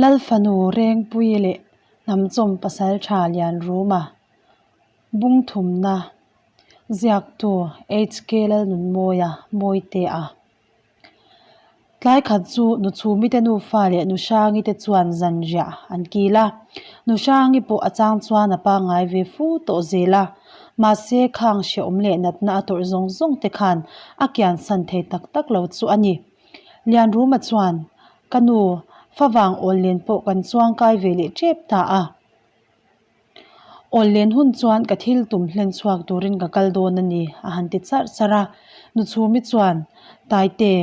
Lalfanu Rengpuii leh Hnamchawm Pasaltha Lianruma Bungthumna Ziaktu HK Lalnunmawia Mawitea Tlai khat chu nu chhumite nufa leh nu Hrangi te chuan zan riah an kil a, nu Hrangi pawh a chang chuan a pangngai ve fu tawh zel a, mahse khang hrehawm leh natna a tawrh zawng zawng te khan a kian san thei tak tak lo chu a ni. Lianruma chuan, Ka nu, favang awl len pawh kan chuang kai ve leh tep ta a. Awl len hun chuan ka thil tum hlen chhuak turin ka kal dawn a ni, a han ti charh charh a. Nuchhumi chuan, Taite,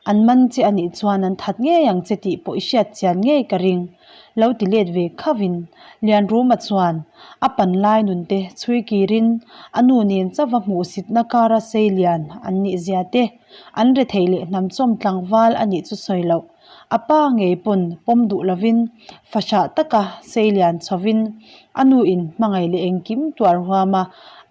an man che a nih chuan an that ngei ang che tih pawh i hriat chian ngei ka ring, lo ti let ve khavin Lianruma chuan a pan lai nunte chhui kirin a nu nen chauva hmuhsitna kara sei lian an nih zia te, an rethei leh hnamchawm tlangval a nih chu sawi loh. A pa ngei pawn pawm duh lovin fahrah taka sei lian chhovin a nu in hmangaih leh engkim tuar huama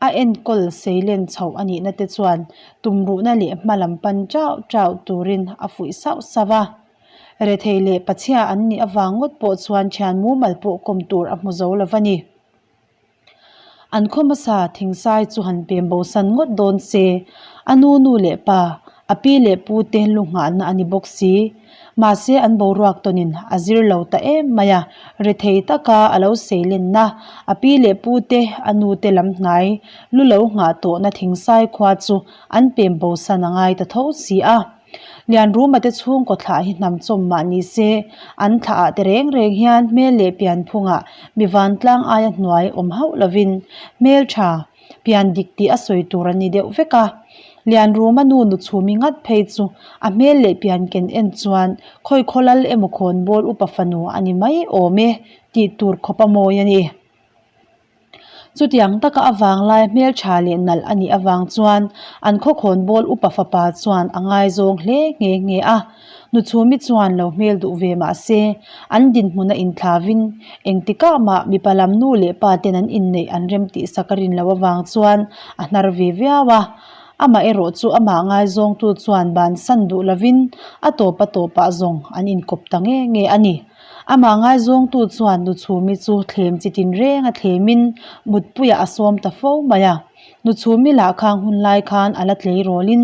a enkawl sei len chhoh a nihna te chuan tumruhna leh hma lam pan chauh chauh turin a fuih sauh sauh a. Rethei leh pachhia an nih avang ngawt pawh chuan thian mumal pawh kawm tur a hmu zo lo va ni. An khaw hmasa thingsai chu han pem bosan ngawt dawn se, a nu nu leh pa, a pi leh pu te lu nghahna a ni bawk si. Mahse an boruak tawnin a zir lo ta em mai a, rethei taka a lo seilenna, a pi leh pu te, a nu te lam hnai lu lo nghah tawhna thingsai khua chu an pem bosan a ngai ta tho si a. Lianruma te chhungkaw thlah hi hnam chawm mah ni se, an thlah ah te reng reng hian hmel leh pian phungah mi vantlang aia hnuai awm hauh lovin hmel tha, pian dik tih a sawi tur a ni deuh vek a. Lianruma nu nu chhumi ngat phei chu a hmel leh pian ken en chuan khawi khawlal emaw khawnbawl upa fanu a ni mai awm e tih tur khawp a mawi a ni. Chutiang taka a vanglai hmeltha leh nalh a nih avang chuan an khawkhawnbawl upa fapa chuan a ngaizawng hle nghe nghe a. Nuchhumi chuan lo hmel duh ve mah se, an dinhmun a inthlauhin engtikah mah mipa lam nu leh pa ten an inneih an rem tih sak a rin loh avang chuan a hnar ve viau a. Amah erawh chu amah ngaizawngtu chuan bansan duh lovin a tawp a tawpah zawng an inkawp ta nge nge a ni. Amah ngaizawngtu chuan Nuchhumi chu thlem chi tinreng a thlemin mutpuiah a sawm ta fo mai a. Nuchhumi lah khang hun lai khan a la tleirawlin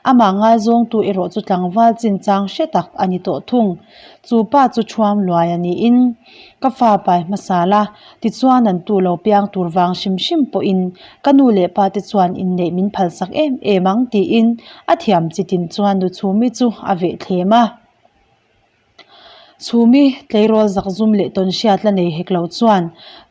amah ngaizawngtu erawh chu tlangval chinchang hre tak a ni tawh thung. Chu pa chu thuam luai a niin ka fa pai hmasa la, tichuan an tu lo piang tur vang hrim hrim pawhin ka nu leh pa te chuan inneih min phalsak em em ang tiin a thiam chi tin chuan Nuchhumi chu a veh thlem a. Chhumi tleirawl zakzum leh tawn hriat la nei hek lo chuan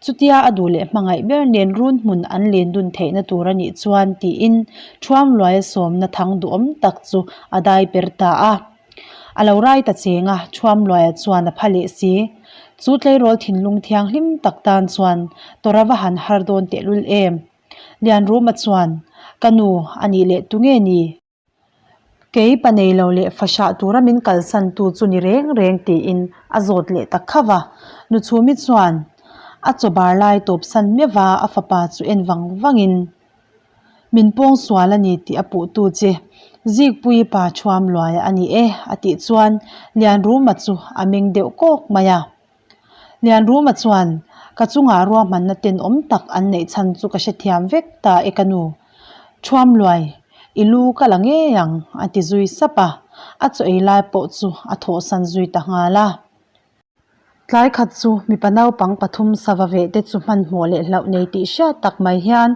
chutia a duh leh hmangaih ber nen run hmun an len dun theihna tur a nih chuan tiin Thuamluaia sawmna thang duhawm tak chu a dai per ta a. A lo rai ta cheng a, Thuamluaia chuan a pha leh si. Chu tleirawl thinlung thianghlim tak tan chuan tawrh a va han har dawn tehlul em. Lianruma chuan, Ka nu, a nih leh tunge ni? Kei pa nei lo leh fahrah tura min kalsan tu chu ni reng reng tiin a zawt leh ta khauh a. Nuchhumi chuan a chaw bar lai tawp san meuh a, a fapa chu en vang vangin, Min pawng sual a ni tih a puhtu che Zikpuii pa thuam luai a ni e a tih chuan Lianruma chu a meng deuh kawk mai a. Lianruma chuan, Ka chungah ruahmanna tenawm tak an neih chhan chu ka hrethiam vek ta e ka nu. Thuamluai, i lu ka la ngei ang, a ti zui sap a, a chaw ei lai pawh chu a thawhsan zui ta nghal a. Tlai khat chu mipa naupang pathum sava veh te chu hmanhmawh leh hlauh nei tih hriat tak mai hian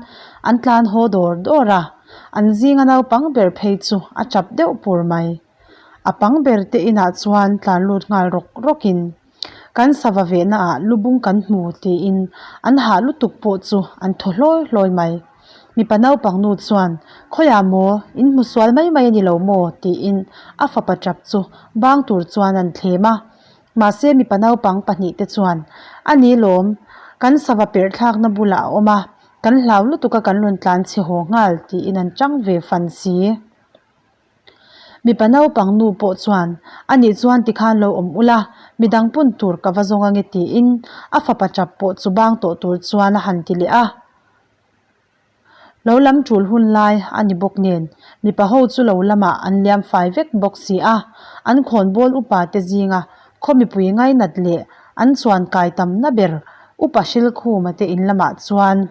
an tlan haw dawr dawr a, an zinga naupang ber phei chu a tap deuh pur mai. A pang ber te inah chuan tlan lut nghal rawk rawkin, Kan sava vehna ah lubung kan hmu tiin an hah lutuk pawh chu an thaw hlawi hlawi mai. Mipa naupang nu chuan, Khawiah maw, in hmu sual mai mai a ni lo maw? tiin a fapa tap chu bang tur chuan an thlem a. Mahse mipa naupang pahnih te chuan, A ni lawm, kan sava perh thlakna bulah a awm a, kan hlau lutuk a kan rawn tlan chhe haw nghal tiin an chang ve fan si. Mipa naupang nu pawh chuan, A nih chuan tikhan lo awm ula, midang pun tur ka va zawng ange tiin a fapa tap pawh chu bang tawh tur chuan a han ti leh a. Lo lam tul hun lai a ni bawk nen, mipa ho chu lo lamah an liam fai vek bawk si a, an khawnbawl upa te zinga khaw mipui ngainat leh. An chuan kai tamna ber Upa Hrilkhuma te in lamah chuan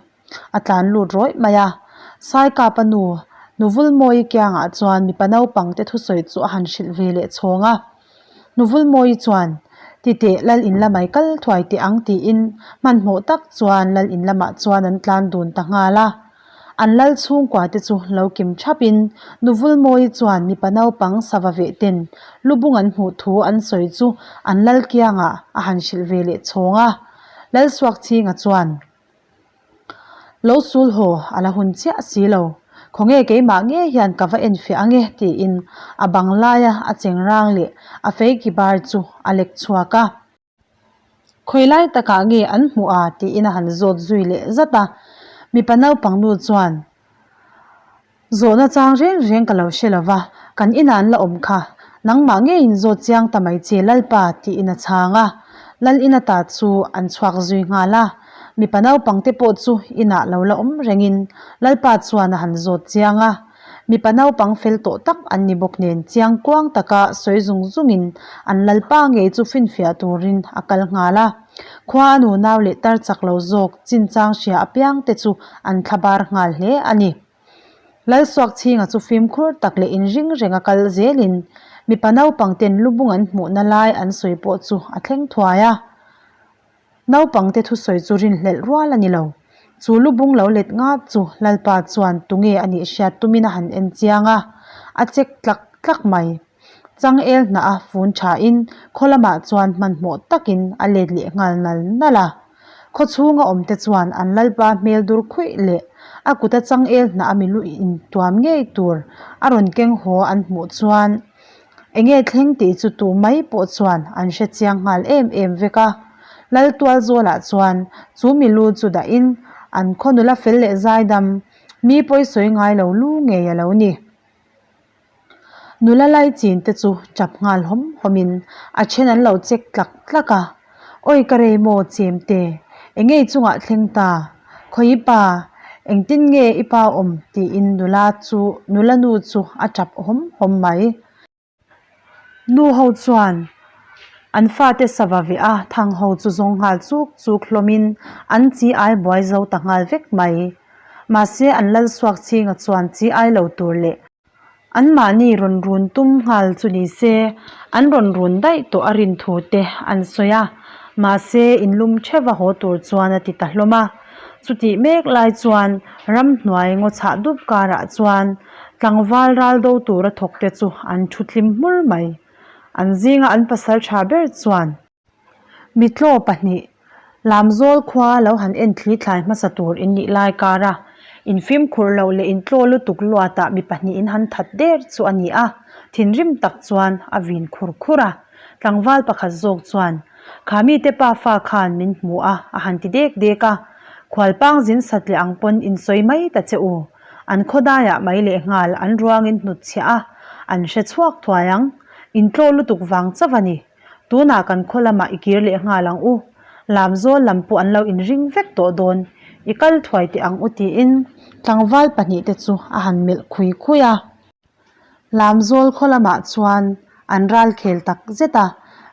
a tlan lut rawih mai a. Saikapa nu, Nuvulmawii kiangah chuan mipa naupang te thusawi chu a han hrilh ve leh chhawng a. Nuvulmawii chuan, Titeh, Lal in lamai kal thuai teh ang tiin hmanhmawh tak chuan Lal in lamah chuan an tlan dun ta nghal a. An lal chhungkua te chu lo kim thap in Nuvulmawii chuan mipa naupang sava veh ten lubung an hmuh thu an sawi chu an lal kiangah a han hrilh ve leh chhawng a. Lalsuakchhinga chuan. Lo sul haw a la hun chiah si lo. Khawnge keimah ngei hian ka va enfiah ang e tiin a bang laia a chengrang leh a feiki bar chu a lek chhuak a. Khawi lai takah nge an hmuh a tiin a han zawt zui leh zat a. Mipa naupang nu chuan Zawhna chang reng reng ka lo hre lo va, kan inah an la awm kha. Nangmah ngeiin zawt chiang ta mai che Lalpa tiin a chhang a. Lal ina ta chu an chhuak zui nghal a. Mipa naupangte pawh chu inah lo la awm rengin Lalpa chuan a han zawt chiang a. Mipa naupang fel tawh tak an ni bawk nen chiang kuang taka sawi zung zungin an Lalpa ngei chu finfiah turin a kal nghal a. Khua a nunau leh tar chak lo zawk chinchang hria apiangte chu an thlabar nghal hle a ni. Lalsuakchhinga chu fimkhur tak leh inring renga kal zelin mipa naupang ten lubung an hmuhna lai an sawi pawh chu a thleng thuai a. Naupangte thusawi chu rinhlelh rual a ni lo. Chu lubung lo let ngap chu Lalpa chuan tunge a nih hriat tumin a han en chiang a, a chek tlak tlak mai. Changel hnah a fun thain khaw lamah chuan hmanhmawh takin a let leh nghal nal nal a. Khaw chhunga awmte chuan an lalpa hmel dur khuih leh a kuta changel hnah a milu intuam ngei tur a rawn keng haw an hmuh chuan enge thleng tih chu tu mai pawh chuan an hre chiang nghal em em vek a. Lal tual zawlah chuan chu milu chu dahin an khaw nula fel leh zaidam mi pawisawi ngai lo lu ngei a lo ni. Nula lai chin te chu tap nghal hawm hawm in a then an lo check tlak tlak a, Awi ka rei maw chem te, enge i chungah thleng ta, khawi i pa, engtin nge i pa awm tiin nula chu nula nu chu a tap hawm hawm mai. Nu ho chuan an fate sava veh a thang ho chu zawng nghal chuk chuk hlawm in an chi ai buai zo ta nghal vek mai. Mahse an lal suak chhinga chuan chi ai lo tur leh anmahni rawn run tum nghal chu ni se an rawn run daih tawh a rin thu te an sawi a, mahse inlum theuh a haw tur chuan a ti ta hlawm a. Chutih mek lai chuan ramhnuai ngaw chhah dup karah chuan tlangval ral do tura thawk te chu an thu tlim hmur mai. An zinga an pasal tha ber chuan. Mitlaw pahnih, Lamzawl khua lo han en thli thlai hmasa tur in nih lai kar a, in fimkhur loh leh in tlaw lutuk luatah mi pahnih in han that der chu a ni a, thinrim tak chuan a vin khur khur a. Tlangval pakhat zawk chuan, Kha mite pa fa khan min hmu a, a han ti dek dek a. Khualpang zin sat leh ang pawn in sawi mai ta che u. An khawdaiah mai lehnghal an ruangin hnutchhiah a, an hre chhuak thuai ang. In tlaw lutuk vang chauh a ni. Tunah kan khaw lamah i kir leh nghal ang u. Lamzawl lam pawh an lo inring vek tawh dawn. I kal thuai teh ang u tiin tlangval pahnihte chu a han melh khui khui a. Lamzawl khaw lamah chuan an ral khel tak zet a,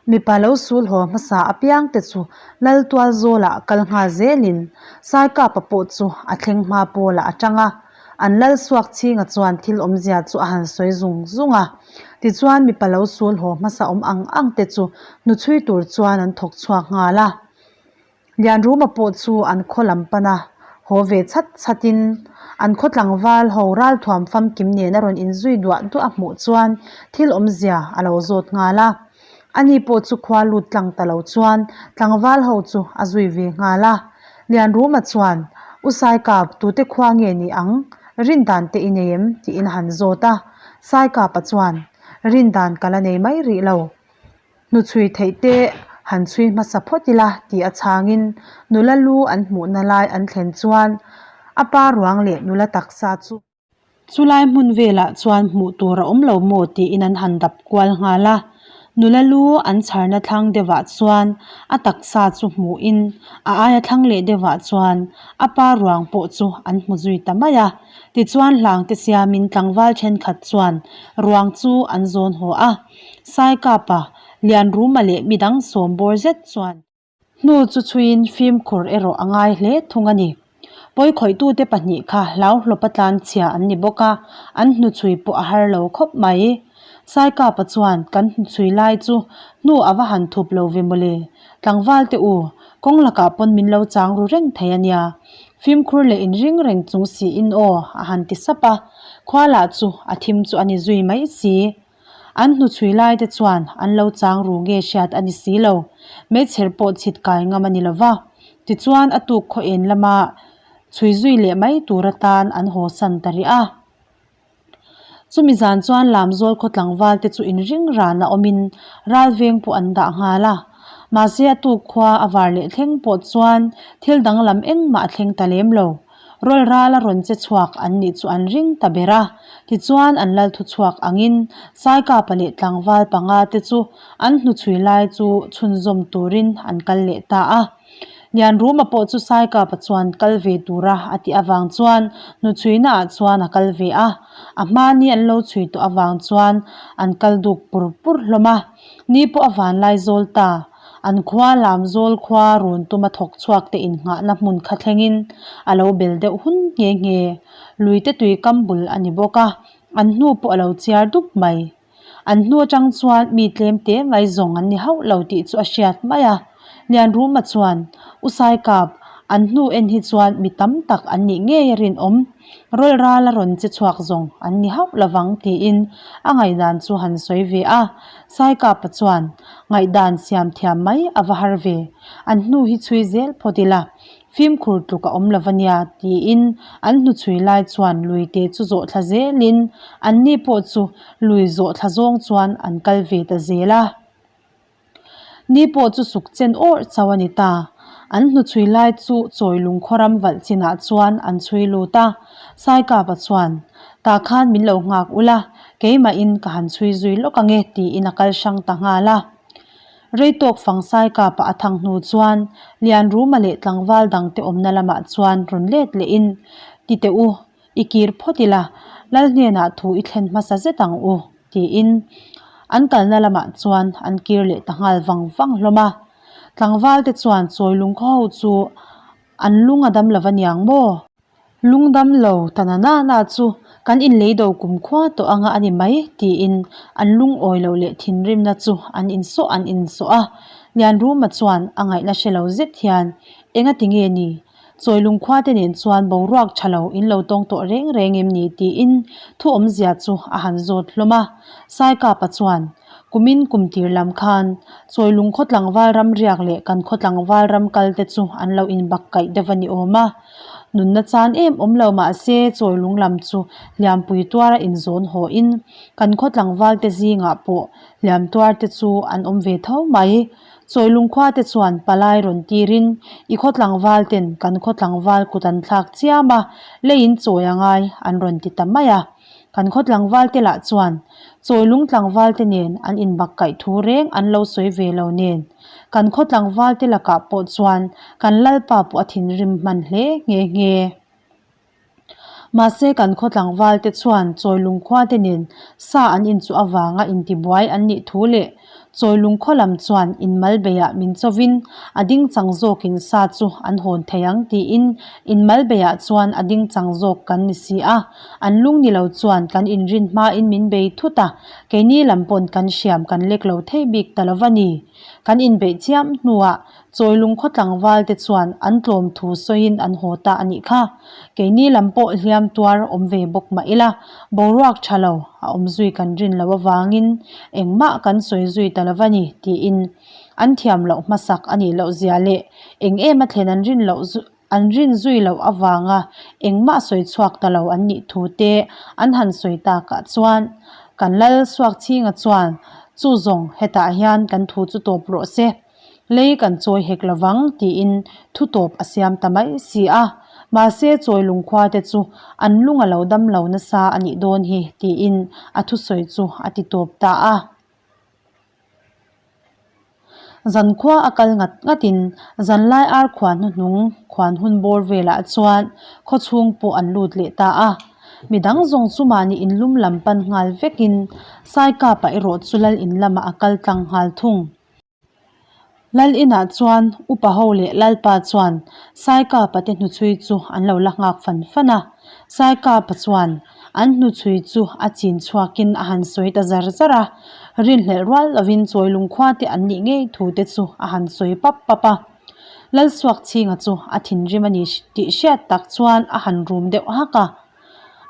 mipa lo sul haw hmasa apiangte chu Laltual zawlah kal nghal zelin Saikapa pawh chu a thleng hma pawlah a tang a. An lal suak chhinga chuan thil awmzia chu a han sawi zung zung a. Tichuan mipa lo sul haw hmasa awm ang ang te chu hnuchhui tur chuan an thawk chhuak nghal a. Lianruma pawh chu an khaw lam pan a, haw ve chhat chhat in an khaw tlangval ho ralthuam famkim nen a rawn inzui duah duah a hmuh chuan thil awmzia a lo zawt nghal a. Ani pawh chu khua lut tlang ta lo chuan tlangval ho chu a zui ve nghal a. Lianruma chuan, U Saikap, tute khua nge ni ang? Rindan te i nei em? tiin a han zawt a. Saikapa chuan, Rindan ka la nei mai rih lo. Hnuchhui theih te han chhui hmasa phawt ila tih a chhangin nula lu an hmuhna lai an thlen chuan a pa ruang leh nula taksa chu Chulai hmun velah chuan hmuh tur a awm lo maw tiin an han dap kual nghal a. Nula lu an chharna thlang deuhah chuan a taksa chu hmuhin a aia thlang leh deuhah chuan a pa ruang pawh chu an hmu zui ta mai a. Tichuan hlangte siamin tlangval thenkhat chuan ruang chu an zawn haw a. Saikapa, Lianruma leh midang sawm bawr zet chuan. Hnu chu chhuiin fimkhur erawh a ngai hle thung a ni. Pawikhawih-tute pahnih kha hlauhlawpa tlanchhia an ni bawk a, an hnuchhui pawh a har lo khawp mai. Saikapa chuan kan hnuchhui lai chu hnu a va han thup lo ve mawle. Tlangval te u, kawng lakah pawn min lo chang ru reng thei a nia. Fimkhur leh inring reng chung siin aw a han ti sap a, khua lah chu a thim chu a ni zui mai si. An hnuchhui lai te chuan an lo chang ru nge hriat a ni si lo. Meichher pawh chhit kai ngam a ni lo va. Tichuan a tuk khaw en lama chhui zui leh mai tur atan an haw san ta rih a. Chumi zan chuan Lamzawl khaw tlangval te chu inring ran a awmin ral veng pawh an dah nghal a. Mahse a tuk khua a var leh thleng pawh chuan thil danglam engmah a thleng ta lem lo. Rawl ral a rawn che chhuak an nih chu an ring ta ber a. Tichuan an lal thu chhuak angin Saikapa leh tlangval panga te chu an hnuchhui lai chu chhunzawm turin an kal leh ta a. Lianruma pawh chu Saikapa chuan kal ve tura a tih avang chuan hnuchhuina ah chuan a kal ve a. A hmani an lo chhui tawh avang chuan an kal duk pur pur hlawm a. Ni pawh a vanlai zawl ta. An khua Lamzawl khua run tuma thawk chhuak te innghahna hmun kha thlengin a lo bel deuh hun nghe nghe. Luite tui kam bul a ni bawk a, an hnu pawh a lo chiar dup mai. An hnu atang chuan mi tlem te mai zawng an ni hauh lo tih chu a hriat mai a. Lianruma chuan, U Saikap, an hnu en hi chuan mi tam tak an nih ngei a rinawm. Rawl ral a rawn che chhuak zawng an ni hauh lovang tiin a ngaihdan chu han sawi ve a. Saikapa chuan, Ngaihdan siam thiam mai a va har ve. An hnu hi chhui zel phawt ila. Fimkhur tluk a awm lo va nia, tiin an hnuchhui lai chuan lui te chu zawh thla zelin anni pawh chu lui zawh thla zawng chuan an kal ve ta zel a. Ni pawh chu suk chen awrh chauh a ni ta. An hnuchhui lai chu chawi lungkhaw ram valh chinah chuan an chhui lut a. Saikapa chuan, Tah khan min lo nghak ula, keimahin ka han chhui zui lawk ange, tiin a kal hrang ta nghal a. Rei tawk fang Saikapa a thang hnu chuan Lianruma leh tlangval dangte awmna lamah chuan rawn let lehin, Ti teh u, i kir phawt ila, Lal hnenah thu i thlen hmasa zet ang u, tiin an kalna lamah chuan an kir leh ta nghal vang vang hlawm a. Tlangvalte chuan chawi lungkhaw ho chu an lung a dam lo va niang maw? Lung dam lo ta na na na chu kan inlei do kum khua tawh anga a ni mai, tiin an lungawi loh leh thinrimna chu an insawh an insawh a. Lianruma chuan a ngaihna hre lo zet hian, Engati nge ni? Chawilung khuate nen chuan boruak tha lo in lo tawng tawh reng reng em ni tiin thu awmzia chu a han zawt hlawm a. Saikapa chuan, Kumin kum tir lam khan Chawilung khaw tlangval ram riak leh kan khaw tlangval ram kal te chu an lo inbak kaih deuh a ni awm a. Nunna chan em awm lo mah se Chawilung lam chu hliampui tuara inzawn haw in kan khaw tlangval te zingah pawh hliam tuar te chu an awm ve tho mai. Chawilung khua te chuan palai rawn tirin i khaw tlangval ten kan khaw tlangval kut an thlak chiam a, leiin chawi a ngai an rawn ti ta mai a. Kan khaw tlangval te lah chuan Chawilung tlangval te nen an inbak kaih thu reng an lo sawi ve lo nen kan khaw tlangval te lakah pawh chuan kan lalpa pawh a thinrim hman hle nghe nghe. Mahse kan khaw tlangval te chuan Chawilung khua te nen sa an inchuh avanga intibuai an nih thu leh Chawilung khaw lam chuan inmal beiah min chawin a ding chang zawkin sa chu an hawn thei ang tiin inmal beiah chuan a ding chang zawk kan ni si a, an lung ni lo chuan kan inrin hmain min bei thut a, keini lam pawn kan hriam kan lek lo thei bik ta lo va ni. Kan inbeih chiam hnuah Chawilung khaw tlangval te chuan an tlawm thu sawiin an haw ta a nih kha. Keini lam pawh hliam tuar awm ve bawk mah ila, boruak tha lo a awm zui kan rin loh avangin engmah kan sawi zui ta lo va ni tiin an thiam loh hmasak a nih loh zia leh eng em a thlen an rin loh an rin zui loh avanga engmah sawi chhuak ta lo an nih thu te an han sawi takah chuan kan lal suak chhinga chuan chu zawng hetah hian kan thu chu tawp rawh se. Lei kan chawi hek lovang tiin thu tawp a siam ta mai si a, mahse chawi lungkhua te chu an lung a lo dam lo nasa a nih dawn hi tiin a thusawi chu a ti tawp ta a. Zankhua a kal ngat ngatin zanlai ar khuan hnuhnung khuan hun bawr velah chuan khawchhung pawh an lut leh ta a. Midang zawng chu mahni inlum lam pan nghal vekin Saikapa erawh chu lal in lamah a kal tlang nghal thung. Lal inah chuan upa ho leh Lalpa chuan Saikapa te hnuchhui chu an lo la nghak fan fan a. Saikapa chuan an hnuchhui chu a chin chhuakin a han sawi ta zar zar a, rinhlelh rual lovin Chawilung khua te an nih ngei thu te chu a han sawi pap pap a. Lalsuakchhinga chu a thinrim a ni tih hriat tak chuan a han rum deuh hak a.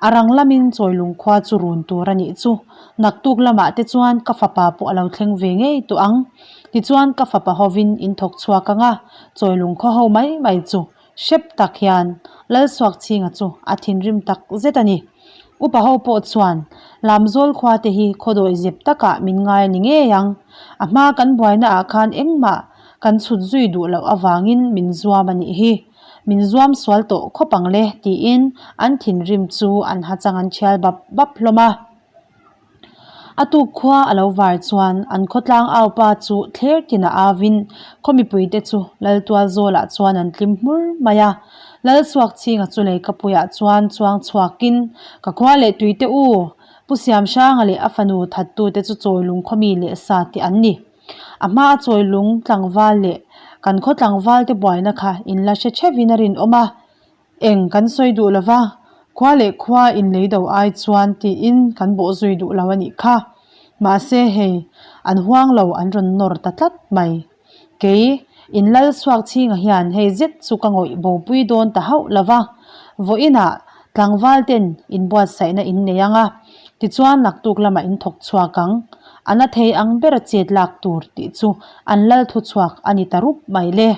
A rang lamin Chawilung khua chu run tur a nih chu. Naktuk lamah te chuan ka fapa pawh a lo thleng ve ngei tawh ang. Tichuan ka fapa hovin in thawk chhuak ang a, Chawilung khaw ho mai mai chu hrep tak hian Lalsuakchhinga chu a thinrim tak zet a ni. Upa ho pawh chuan Lamzawl khua te hi khawdawih zep takah min ngai a ni ngei ang. A hma kan buaina ah khan engmah kan chhut zui duh loh avangin min zuam a nih hi. Min zuam sual tawh khawp ang le tiin an thinrim chu an ha chang an thial bap bap hlawm a. A tuk khua a lo var chuan an khawtlang aupa chu thler tin a avin khaw mipuite chu Laltual zawlah chuan an tlim hmur mai a. Lalsuakchhinga chu leikapuiah chuan chuang chhuakin ka khua leh tuite u, Pu Siamhranga leh a fanu thattute chu Chawilung khawmi leh sa tih an ni. A hma a chawilung tlangval leh kan khaw tlangval te buaina kha in la hre theuhin a rinawm a, eng kan sawi duh lo va, khua leh khua in lei do ai chuan tiin kan bawh zui duh lo a nih kha. Mahse hei, an huang lo an rawn nawr ta tlat mai. Kei, in lal chhuak chhinga hian hei zet chu ka ngawih bopui dawn ta hauh lo va, vawiinah tlangval ten inbuatsaihna in nei ang a, tichuan naktuk lamah in thawk chhuak ang. A na thei ang bera chet lak tur tih chu an lal thuchhuak a ni ta rup mai le.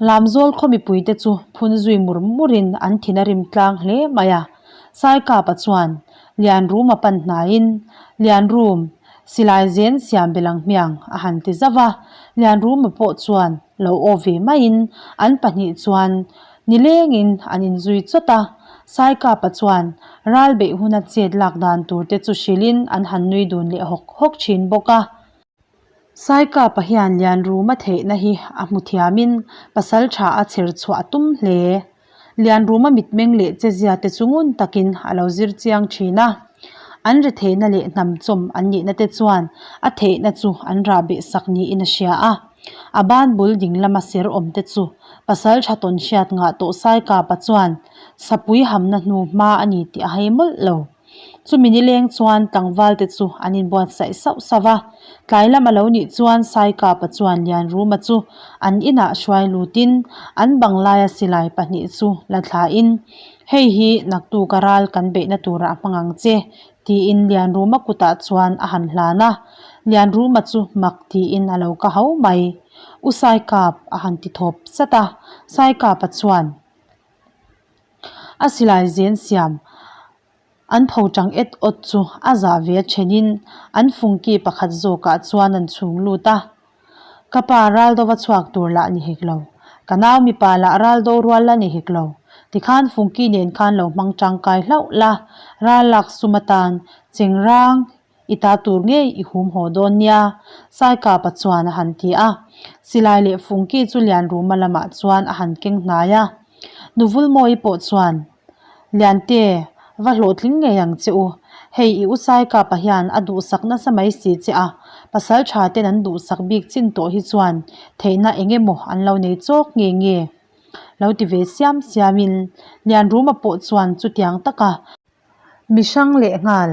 Lamzawl khaw mipuite chu phun zui mur murin an thin a rim tlang hle mai a. Saikapa chuan Lianrum a pan hnaiin, Lianrum, silai zen siam belh ang hmiang a han ti zauh a. Lianruma pawh chuan lo aw ve maiin an pahnih chuan nilengin an inzui chawt a. Saikapa chuan ral beih huna chet lak dan turte chu hrilhin an han nui dun leh hawk hawk thin bawk a. Saikapa hian Lianruma theihna hi a hmu thiamin pasal tha a chher chhuah a tum hle. Lianruma mitmeng leh chezia te chu ngun takin a lo zir chiang thin a. An retheihna leh hnam chawm an nihna te chuan a theihna chu an rah beh sak niin a hria a. A ban bul ding lama ser awm te chu pasal tha tawn hriat ngah tawh Saikapa chuan sapui hamna hnu hma a ni tih a hei mawlh lo. Chumi nileng chuan tlangval te chu an inbuatsaih sauh sauh a, tlai lam a lo nih chuan Saikapa chuan Lianruma chu an inah hruai lutin an banglaia silai pahnih chu la thlain, Hei hi naktuka ral kan beihna turah hmang ang che, tiin Lianruma kutah chuan a han hlan a. Lianruma chu mak tiin a lo ka hau mai. U Saikap a han ti thawp sat a, Saikapa chuan, A silai zen siam an pho tang et awt chu a zah ve a thenin an fungki pakhat zawkah chuan an chhung lut a. Ka pa ral dova chhuak tur lah ni hek lo, ka nau mipa lah ral do rual la ni hek lo, tikhan fungki nen khan lo hmang tangkai hlauh la, ral lak sum atan chengrang I ta tur ngei i hum haw dawn nia, Saikapa chuan a han ti a. Silai leh Fungki chu Lianruma lamah chuan a han keng hnai a. Nuvulmawii pawh chuan, Liante, va hlawhtling ngei ang che u. Hei i u Saikapa hian a duhsak nasa mai si che a, pasal tha ten an duhsak bik chin tawh hi chuan theihna eng emaw an lo nei chawk nge nge? Lo ti ve siam siamin Lianruma pawh chuan chutiang taka Mi hrang leh nghal,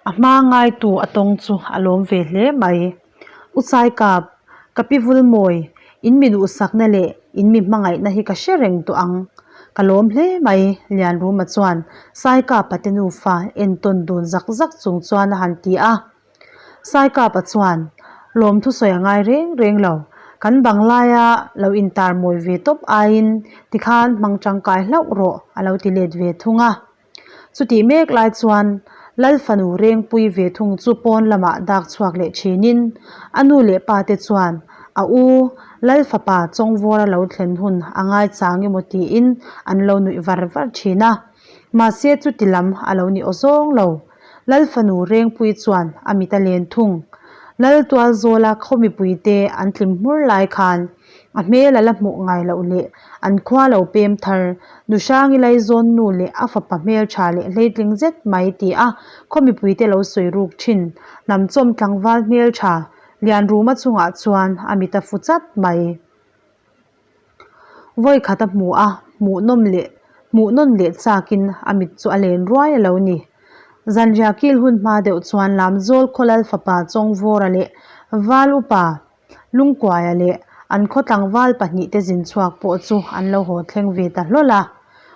a hma ngaitu a tawng chu a lawm ve hle mai. U Saikap, ka pi Vulmawi, in mi duhsakna leh in mi hmangaihna hi ka hre reng tawh ang. Ka lawm hle mai, Lianruma chuan Saikapa te nufa entawn dun zak zak chung chuan a han ti a. Saikapa chuan, Lawmthu sawi a ngai reng reng lo. Kan banglaia lo intar mawi ve tawp aiin tikhan hmang tangkai hlauh rawh a lo ti let ve thung a. Chutih mek lai chuan Lal fanu Rengpui ve thung chu pawn lamah dak chhuak leh thinin a nu leh pa te chuan a u Lal fapa Chawngvawra lo thlen hun a ngaichang emaw tiin an lo nuih var var thin a. Mahse chuti lam a lo ni awzawng lo. Lal fanu Rengpui chuan a mit a len thung. Lal Tualzawla khaw mipuite an tlim hmur lai khan A hmel a la hmuh ngai loh leh an khua lo pem thar, Nuhrangi Laizawn nu leh a fapa hmeltha leh hleitling zet mai ti a khaw mipuite lo sawi ruk thin, hnamchawm tlangval hmeltha. Lianruma chungah chuan a mit a fu chat mai. Vawi khat a hmu a, hmuhnawm leh hmuhnawn leh chakin a mit chu a len ruai a lo ni. Zanriah kil hun hma deuh chuan Lamzawl Khawlal fapa Chawngvawra leh Val upa Lungkuaia leh an khaw tlangval pahnihte zin chhuak pawh chu an lo haw thleng ve ta hlawl a.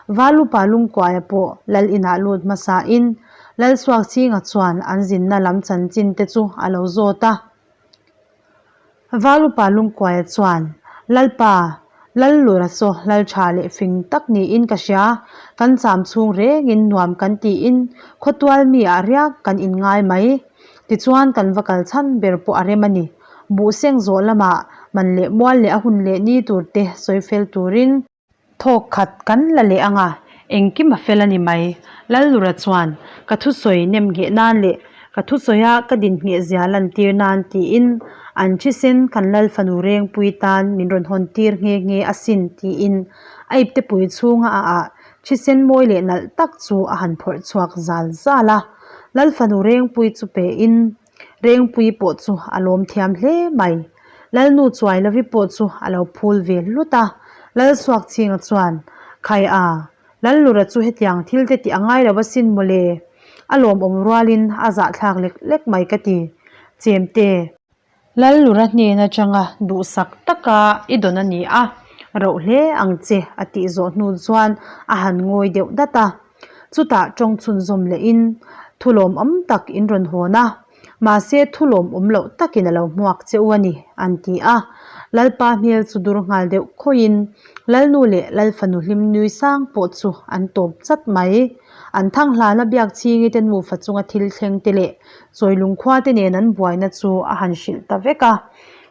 Val upa Lungkuaia pawh Lal inah lut hmasain Lalsuakchhinga chuan an zinna lam chanchin te chu a lo zawt a. Val upa Lungkuaia chuan, Lalpa, Lallura saw lal tha leh fing tak niin ka hria, kan cham chhung rengin nuam kan tiin khawtual mi ah riak kan inngai mai. Tichuan kan va kal chhan ber pawh a rem a ni. Buhseng zawh lamah man leh mual leh a hun leh ni tur te sawi fel turin. Thawk khat kan la leh ang a, engkim a fel a ni mai. Lallura chuan, Ka thusawi nem ngheh nan leh ka thusawia ka din ngheh zia lantir nan tiin an thisen kan Lal fanu Rengpui tan min rawn hawn tir nghe nghe asin tiin a iptepui chhunga a ah thisen mawi leh nalh tak chu a han phawrh chhuak zal zal a. Lal fanu Rengpui chu pein Rengpui pawh chu a lawm thiam hle mai. Lalnu Chuailovi pawh chu a lo phul ve hlut a. Lalsuakchhinga chuan, Khai a, Lallura chu hetiang thil te tih a ngai lo asin mawle. A lawmawm rualin a zahthlak lek lek mai ka ti. Chemte. Lallura hnen atanga duhsak taka i dawn a ni a, roh hle ang che a tih zawh hnu chuan a han ngawi deuh dat a. Chutah tawng chhunzawm lehin thu lawmawm tak in rawn hawn a, mahse thu lawmawm loh takin a lo hmuak che u a ni, an ti a. Lalpa hmel chu dur nghal deuh khawiin Lalnu leh Lalfanu hlim nui sang pawh chu an tawp chat mai. An thang hlana Biakchhingi te nufa chunga thil thleng te leh Chawilung khua te nen an buaina chu a han hrilh ta vek a.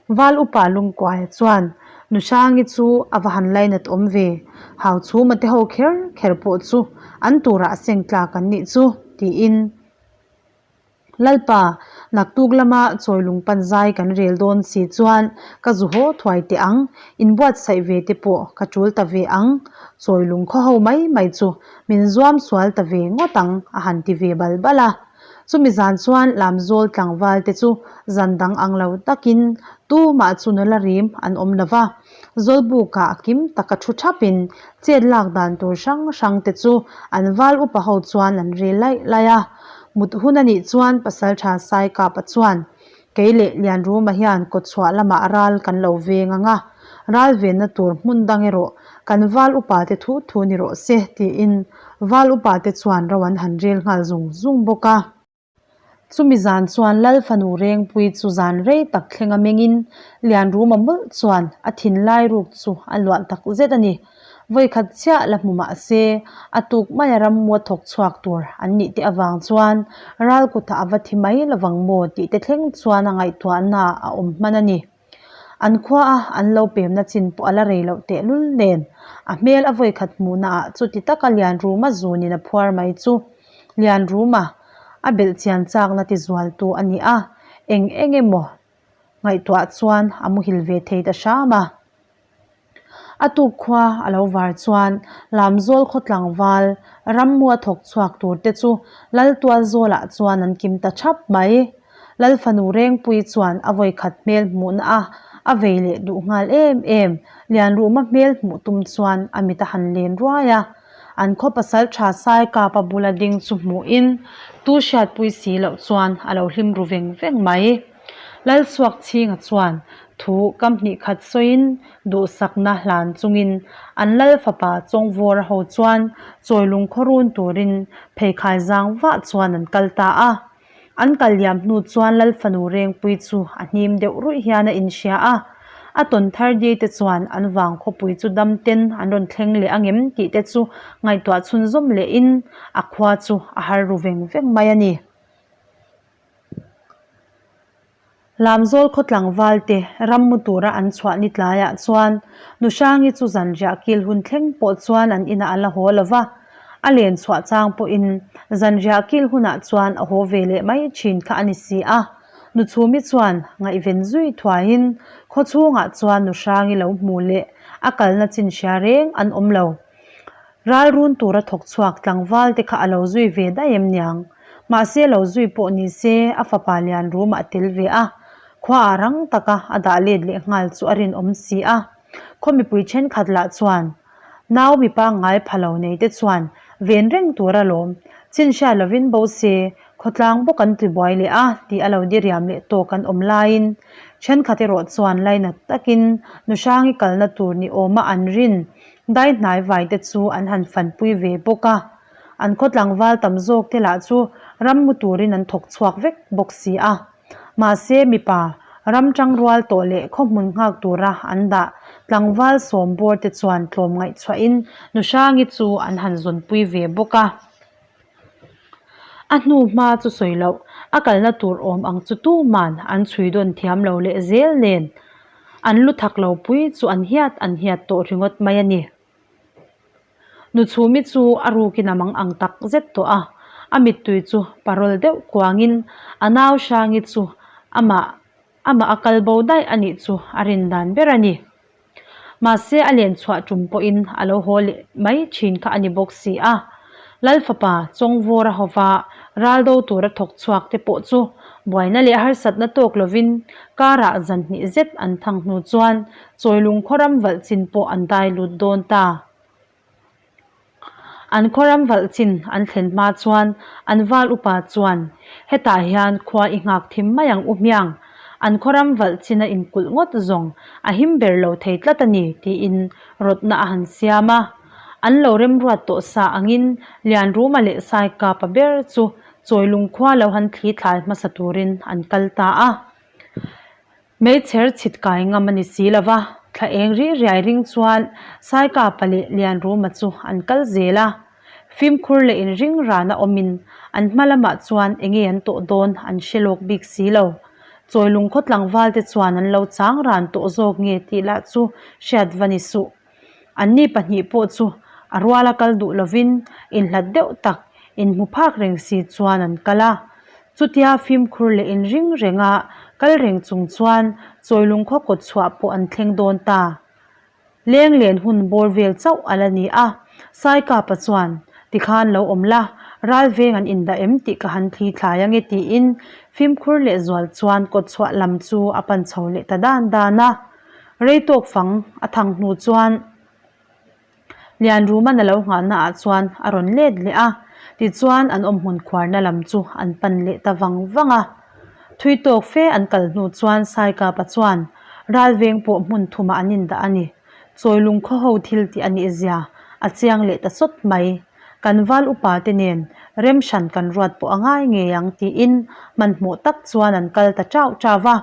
Val upa Lungkuaia chuan, Nuhrangi chu a va han lainat awm ve, Hauchhuma te ho kher kher pawh chu an turah a seng tlak an nih chu, tiin Lalpa, naktuk lama Chawilung pan zai kan rel dawn si chuan ka zu haw thuai teh ang, inbuatsaih ve te pawh ka tul ta ve ang, Chawilung khaw ho mai mai chu min zuam sual ta ve ngawt ang a han ti ve bal bal a. Chumi zan chuan Lamzawl tlangval te chu zan dang ang lo takin tumah chu nula rim an awm lo va, Zawlbukah kim taka thu thapin chet lak dan tur hrang hrang te chu an val upa ho chuan an rel laih laih a. Mut hun a nih chuan Pasaltha Saikapa chuan Kei leh Lianruma hian kawtchhuah lamah ral kan lo veng ang a, ral venna tur hmun dang erawh kan val upa te thu thu ni rawh se tiin val upa te chuan ro an han rel nghal zung zung bawk a. Chumi zan chuan Lal fanu Rengpui chu zan rei tak thleng a mengin Lianruma mawlh chuan a thinlai ruk chu a luah tak zet a ni. Vawikhat chiah la hmu mah se, a tuk maia rammua thawk chhuak tur an nih te avang chuan ral kutah a va thi mai lovang maw tih te thleng chuan a ngaihtuahna a awm hman a ni. An khua a an lo pemna chin pawh a la rei loh tehlul nen, a hmel a vawikhat hmuhna ah chuti taka Lianruma zunin a phuar mai chu Lianruma a belh chian chakna ti zualtu a ni a, eng eng emaw ngaihtuah chuan a muhil ve thei ta hram a. A tuk khua a lo var chuan Lamzawl khaw tlangval rammua thawk chhuak tur te chu Laltual zawlah chuan an kim ta thap mai. Lal fanu Rengpui chuan a vawikhat hmel hmuhna a a vei leh duh nghal em em. Lianruma hmel hmuh tum chuan a mit a han len ruai a. An khaw pasal tha Saikapa bula ding chu hmuhin tu hriatpui si loh chuan a lo hlim ru veng veng mai. Lalsuakchhinga chuan thu kam hnih khat sawiin duhsakna hlan chungin an lal fapa Chawngvawra ho chuan Chawilung khaw run turin pheikhai zang vah chuan an kal ta a. An kal liam hnu chuan Lal fanu Rengpui chu a hnim deuh ruih hian a inhria a. A tawn thar diai te chuan an vang khawpui chu dam ten an rawn thleng leh angem tih te chu ngaihtuah chhunzawm lehin a khua chu a har ru veng veng mai a ni. Lamzawl khaw tlangval te ram mu tura an chhuah ni tlaiah chuan Nuhrangi chu zanriah kil hun thleng pawh chuan an inah a la haw lo va, a len chhuah chang pawhin zanriah kil hunah chuan a haw ve leh mai thin kha a ni si a. Nuchhumi chuan ngaihven zui thuaiin khaw chhungah chuan Nuhrangi lo hmu leh a kalna chin hria reng an awm lo. Ral run tura thawk chhuak tlangval te kha a lo zui ve daih em niang. Mahse lo zui pawh ni se a fapa lian rum ah a tel ve a. Khuaah rang taka a dah let leh nghal chu a rinawm si a. Khaw mipui thenkhat lah chuan nau mi pangngai pha lo nei te chuan ven reng tur a lawm. Chin hriat lovin bo se khawtlang bawk an tibuai leh a tih a lo diriam leh tawk an awm laiin thenkhat erawh chuan lainat takin Nuhrangi kalna tur ni awma an rin dai hnai vai te chu an han fanpui ve bawk a. An khaw tlangval tam zawk te lah chu ram mu turin an thawk chhuak vek bawk si a. Mahse mipa ram tangrual tawh leh khaw hmun nghak tura an dah tlangval sawm bawr te chuan tlawm ngaihchhuahin Nuhrangi chu an han zawnpui ve bawk a. A hnu hma chu sawi loh, a kalna tur awm ang chu tuman an chhui dawn thiam lo leh zel nen an lu thak lo pui chu an hiat an hiat tawh ringawt mai a ni. Nuchhumi chu a rukin a mang ang tak zet tawh a, a mittui chu parawl deuh kuangin a nau Hrangi chu amah amah a kal bo daih a nih chu a rin dan ber a ni. Mahse a len chhuah tum pawhin a lo haw leh mai thin kha a ni bawk si a. Lal fapa Chawngvawra hova ral do tura thawk chhuak te pawh chu buaina leh harsatna tawk lovin karah zan hnih zet an thang hnu chuan Chawilung khawram valh chin pawh an dai lut dawn ta. An khawram valh chin an thlen hma chuan an val upa chuan, Hetah hian khua i nghak thim mai ang u hmiang, an khawram valh chin a inkulh ngawt zawng a him ber lo thei tlat a ni, tiin rawtna a han siam a. An lo remruat tawh sa angin Lianruma leh Saikapa ber chu Chawilung khua lo han thli thlai hmasa turin an kal ta a. Meichher chhit kai ngam a ni si lo va, thla eng ri riai ring chuan Saikapa leh Lianruma chu an kal zel a. Fimkhur leh inring rana awmin an hma lamah chuan enge an tawh dawn an hre lawk bik si lo. Chawilung khaw tlangval te chuan an lo chang ran tawh zawk nge tih lah chu hriat va ni suh. Anni pahnih pawh chu a ruala kal duh lovin inhlat deuh tak inhmu phak reng si chuan an kal a. Chutia fimkhur leh inring renga kal reng chung chuan Chawilung khaw kawt chhuah pawh an thleng dawn ta. Leng len hun bawr vel chauh a la ni a, Saikapa chuan, Tikhan lo awm la, ral veng an indah em tih ka han thli thlai ange tiin fimkhur leh zual chuan kawt chhuah lam chu a pan chho leh ta dan dan a. Rei tawk fang a thang hnu chuan Lianruman a lo nghahna ah chuan a rawn let leh a, tichuan an awmhmun khuarna lam chu an pan leh ta vang vang a. Thui tawk fe an kal hnu chuan Saikapa chuan ralveng pawh hmun thumah an indah a ni. Chawilung khaw ho thil tih a nih zia a chiang leh ta sawt mai. Kan val upa te nen rem hran kan ruat pawh a ngai ngei ang tiin hmanhmawh tak chuan an kal ta chau chau va.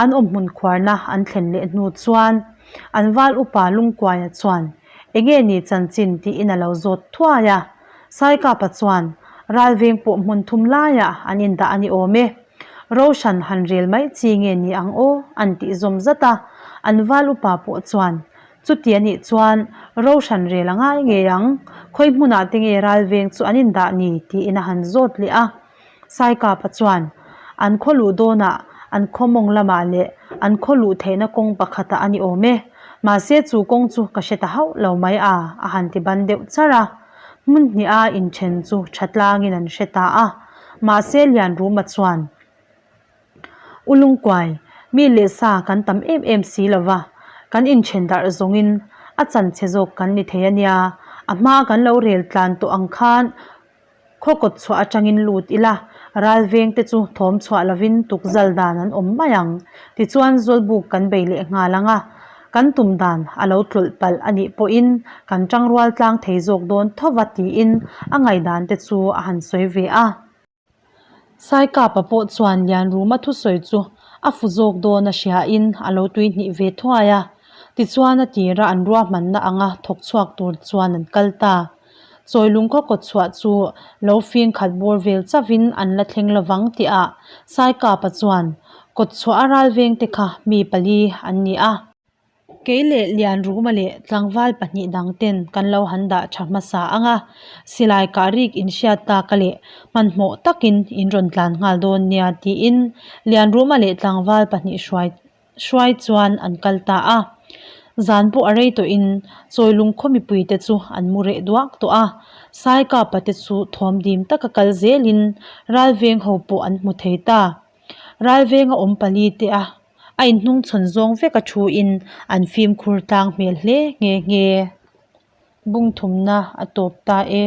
An awmhmun khuarna an thlen leh hnu chuan an val upa Lungkuaia chuan, Enge ni chanchin tiin a lo zawt thuai a. Saikapa chuan, Ralveng pawh hmun thum laiah an indah a ni awm e. Roshan han rel mai chi nge ni ang aw an tih zawm zat a. An val upa pawh chuan, Chuti a nih chuan Roshan rel a ngai ngei ang. Khawi hmunah te nge ralveng chu an indah ni tiin a han zawt leh a. Saikapa chuan an khaw luh dawnah an khaw mawng lamah leh an khaw luh theihna kawng pakhatah a ni awm e. Mahse chu kawng chu ka hre ta hauh lo mai a, a han ti ban deuh charh a. Hmun hniha inthen chu tha tlangin an hre ta a. Mahse Lianruma chuan U Lungkuai, mi leh sa kan tam em em si lo va, kan inthen darh zawngin a chan chhe zawk kan ni thei a nia. A hma kan lo rel tlan tawh ang khan Khaw kawt chhuah atangin lut ila, ral veng te chu thawm chhuah lovin tukzal dan an awm mai ang. Tichuan Zawlbuk kan bei leh nghal ang a, kan tum dan a lo tlawlh palh a nih pawhin kan tangrual tlang thei zawk dawn tho va tiin a ngaihdan te chu a han sawi ve a. Saikapa pawh chuan Lianruma thusawi chu a fu zawk dawn a hriain a lo tuihnih ve thuai a. Tichuan a tira an ruahmanna anga thawk chhuak tur chuan an kal ta. Chawilung khaw kawt chhuah chu lo fing khat bawr vel chauhin an la thleng lovang tihah Saikapa chuan kawt chhuah a ral veng te kha mi pali an ni a. Kei leh Lianruma leh tlangval pahnih dang ten kan lo han dah tha hmasa ang a, silai kah rik in hriat tak a leh hmanhmawh takin in rawn tlan nghal dawn nia tiin Lianruma leh tlangval pahnih hruai hruai chuan an kal ta a. Zan pawh a rei tawhin Chawilung khaw mipuite chu an mu reh duak tawh a, Saikapa te chu thawm dim taka kal zelin Ralveng ho pawh an hmu thei ta. Ralvenga awm pali te a a inhnungchhawn zawng vek a thu in an fimkhur tlang hmel hle nghe nghe. Bung thumna a tawp ta e.